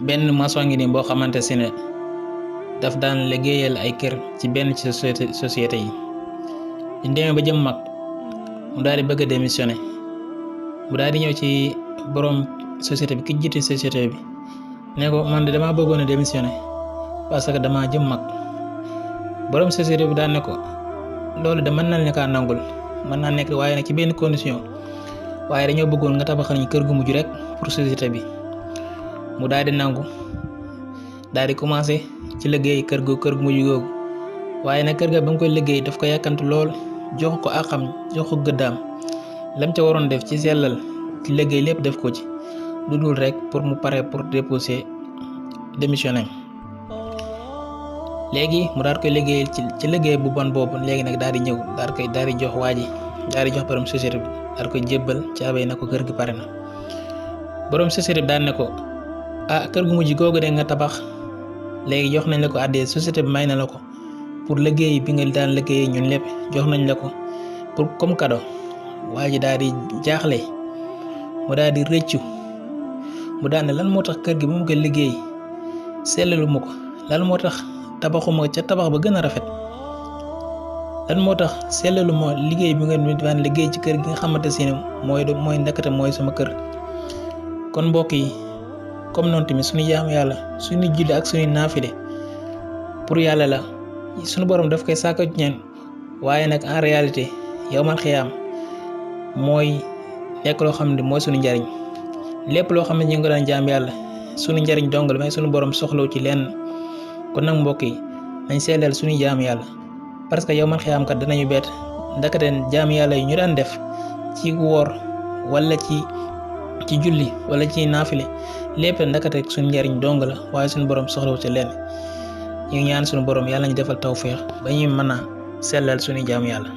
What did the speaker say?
benn maçon ngi nii boo xamante si ne daf daan liggéeyal ay kër ci benn ci société yi ñu demee ba jëm mag mu daal di bëgg a démissionné mu daal di ñëw ci borom société bi ki jiite société bi ne ko man de damaa bëggoon a démissionné parce que damaa jëm mag borom société bi daan ne ko loolu de mën na ne kaa nangul mën naa nekk waaye nag ci benn condition waaye dañoo bëggoon nga tabaxal ñu kër gu mujj rek pour société bi mu daal di nangu daal di commencé ci liggéey kër gu mujj googu waaye nag kër ga ba mu koy liggéey daf ko yàkkantu lool jox ko àqam jox ko gëddaam lam ca waroon def ci sellal ci liggéey lépp def ko ci lu dul rek pour mu pare pour déposer démissionner léegi mu daal koy liggéeyal ci liggéey bu bon boobu léegi nag daal di ñëw daal di jox waa ji daal di jox borom société bi daal koy jébbal caabi na ko kër gi pare na borom société bi daan ne ko kër gu mujj googu de nga tabax léegi jox nañ la ko àddee société bi may na la ko pour liggéey bi nga daan liggéeyee ñun lépp jox nañ la ko pour comme cadeau waa ji daal di jaaxle mu daal di rëccu mu daan ne lan moo tax kër gi bu mu ko liggéey sellalu ma ko lan moo tax tabaxuma ca tabax ba gën a rafet lan moo tax sellalu ma liggéey bi nga daan liggéey ci kër gi nga xamante si ne mooy ndekete mooy sama kër kon mbokk yi comme noonu tamit suñu jaamu yàlla suñu julli ak suñu naafile pour yàlla la suñu borom daf koy saako ñeen waaye nag en réalité yawmal xiyaam mooy nekk loo xam ne mooy suñu njariñ lépp loo xam ne ñu ngi daan jaam yàlla suñu njariñ dong la mais suñu borom soxlaw ci lenn kon nag mbokk yi nañ seedal suñu jaam yàlla parce que yawmal xiyaam kat danañu bett ndakate jaam yàlla yi ñu daan def ci woor wala ci julli wala ci naafile lépp ndakate suñu njariñ dong la waaye suñu borom soxlaw ci lenn ñu ñaan suñu borom yàlla ñu defal tawfeex ba ñuy mën a sellal suñu jaam yàlla